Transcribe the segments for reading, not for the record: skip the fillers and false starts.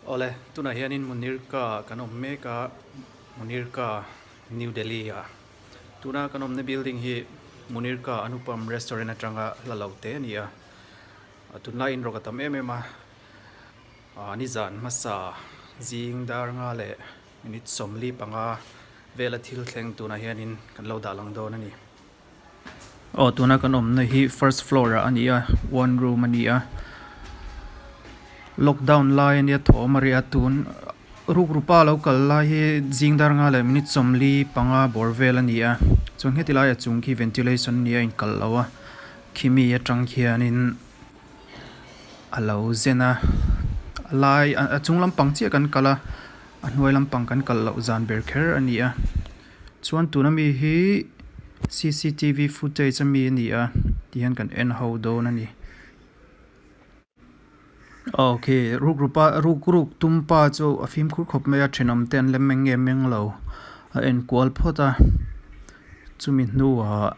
Awle, tunah hianin Munirka kan awm mek a, Munirka New Delhi ah. Tuna kan awmna building hi Munirka Anupam restaurant atanga hla lo te a ni a. Tunlai inrawk a tam em em a, nizan hmasa zing dar nga leh minute 45 vela thil thleng tunah hianin kan lo dah lang dawn a ni. Aw tuna kan awmna hi first floor ah a ni a one room a ni a lockdown lai a nia thawm a ria tun rukru pa lo kal lai hi zing dar nga leh minute 45 bawr vel a ni a chuan heti lai a chung khi ventilation a ni a inkalh lo a khimi atang khianin a lo zen a a lai a chung lampang chiah kan kal a a hnuai lampang kan kalh loh zan ber kher a ni a. Chuan tuna mi hi cctv footage ami a ni a tihian kan en ho dawn a ni. Aw khi rukru pa rukruk tum pa chu a fimkhur khawp mai a thenawm te an la meng nge meng lo a en kual phawt a chumi hnuah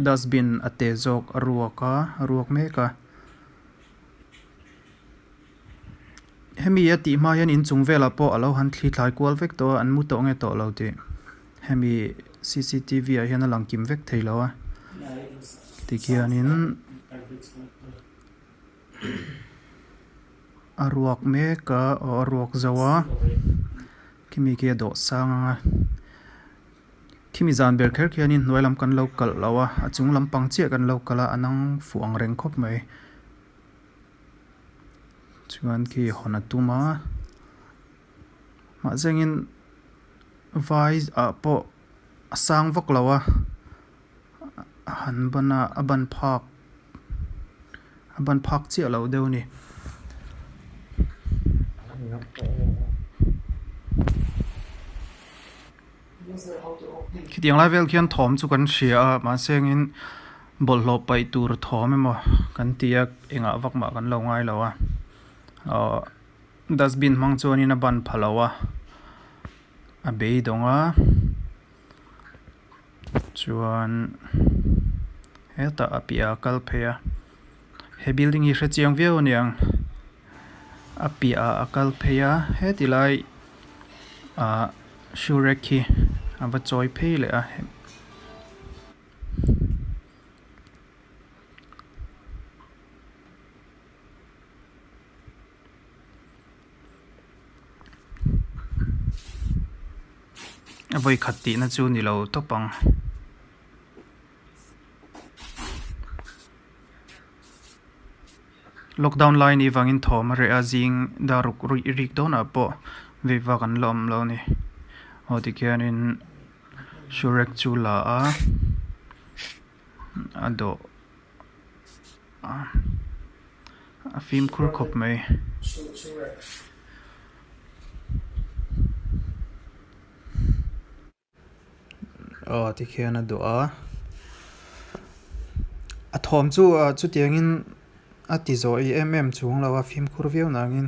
dustbin a te zawk a ruak a a ruak mek a. Hemi a tih hma hian inchung velah pawh a lo han thli thlai kual vek tawh a an mu tawh nge tawh lo tih hemi cctv ah hian a lang kim vek thei lo a tikhianin a ruak mek a aw a ruak zo a khimi khi a dawh sang ang a khimi zan ber kher khianin hnuai lam kan lo kalh lo a a chung lampang chiah kan lo kalh a a nang fuh ang reng khawp mai. Chuan khi hawn a tum a mahse engin vai ah pawh a sang vak lo a a han ban a a ban phak a ban phak chiah lo deuh a ni. Khitiang lai vel khian thawm chu kan hria a mahse engin bawlhhlawh paih tur thawm emaw kan ti a engah vak mah kan lo ngai lo a ahh dustbin hmang chuanin a ban pha lo a a beidawng a chuan hetah a piahah a kal phei a he building hi hrechiang viau a niang a piahah a kal phei a heti lai ahh shoe rack hi a va chawi phei leh a. A vawi khat tihna chu ni lo tawp ang. Lockdown lai ni vangin thawm a reh a zing dar ruk ruih rik dawnah pawh vei vak an la awm lo a ni. Aw tikhianin shoe rack chu la a a dawh a a fimkhur khawp mai. Aw tikhian a duh a a thawm chu ah chutiangin a ti zawh i em em chung lo a fimkhur viau nangin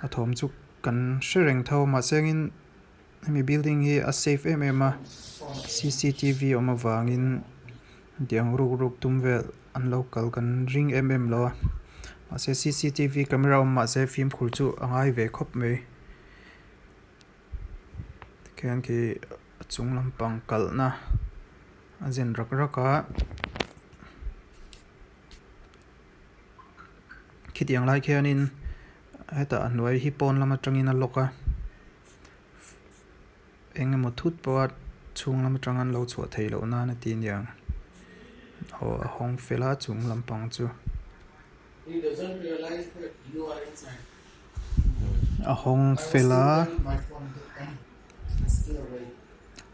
a thawm chu kan hre reng tho mahse engin hemi building hi a safe em em a cctv awm avangin tiang ruk ruk tum vel an lo kal kan ring em em lo a mahse cctv camera awm mahse fimkhur chu a ngai ve khawp mai. Tikhian khi a chung lampang kalhna a zen rak rak a khitiang lai khianin hetah a hnuai hi pawn lam atangin a lock a eng emaw thut pawha chhung lam atang an lo chhuah theih loh nan a ti aniang aw a hawng fel a chung lampang chu. A hawng fel a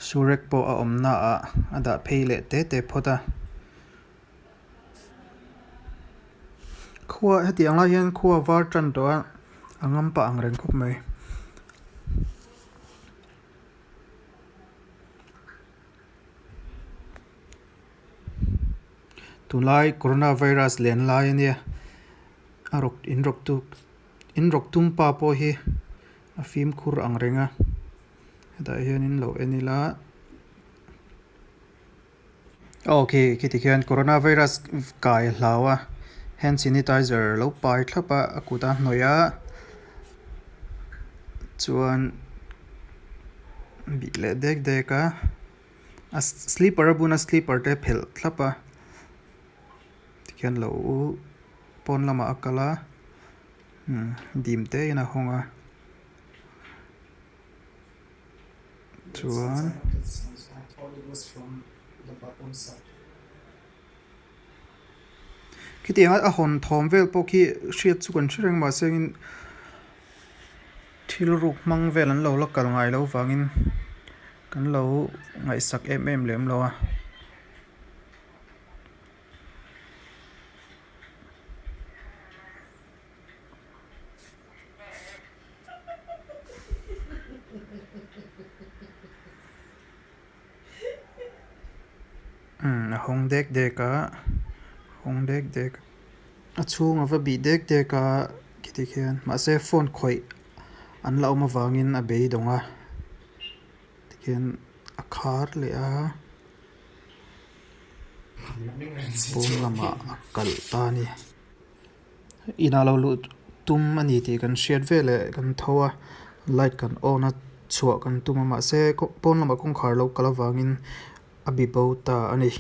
surek pawh a awm naah a dah phei leh te te phawt a khua hetiang lai hian khua var tan tawh a a ngam pah ang reng khawp mai. Tunlai corona virus len lai a nia a rawk in rawk tu in rawk tum pa pawh hi a fimkhur ang reng a hetah hianin lo en ila aw khi khiti khian corona virus kai a hlau a hand sanitizer lo pai thlap a a kut a hnawih a. Chuan bih leh dek dek a a slipper a bun a slipper te a phelh thlap a tikhian lo pawn lamah a kal a umm dim te in a hawng a chuan. Khitianga a hawn thawm vel pawh khi hriat chu kan hre reng mahse in thil ruk hmang vel an lo la kal ngai loh vangin kan lo ngaihsak em em lem lo a. Umm a hawng dek dek a hawng dek dek a chhung a va bih dek dek a khiti khian mahse phone khawih an la awm avangin a beidawng a tikhian a khar leh a pawn lamah a kalh ta a ni inah lo luh tum a ni tih kan hriat veleh kan tho a light kan on a chhuah kan tum a mahse pawn lamah kawngkhar lo kal avangin a bi bo ta a ni.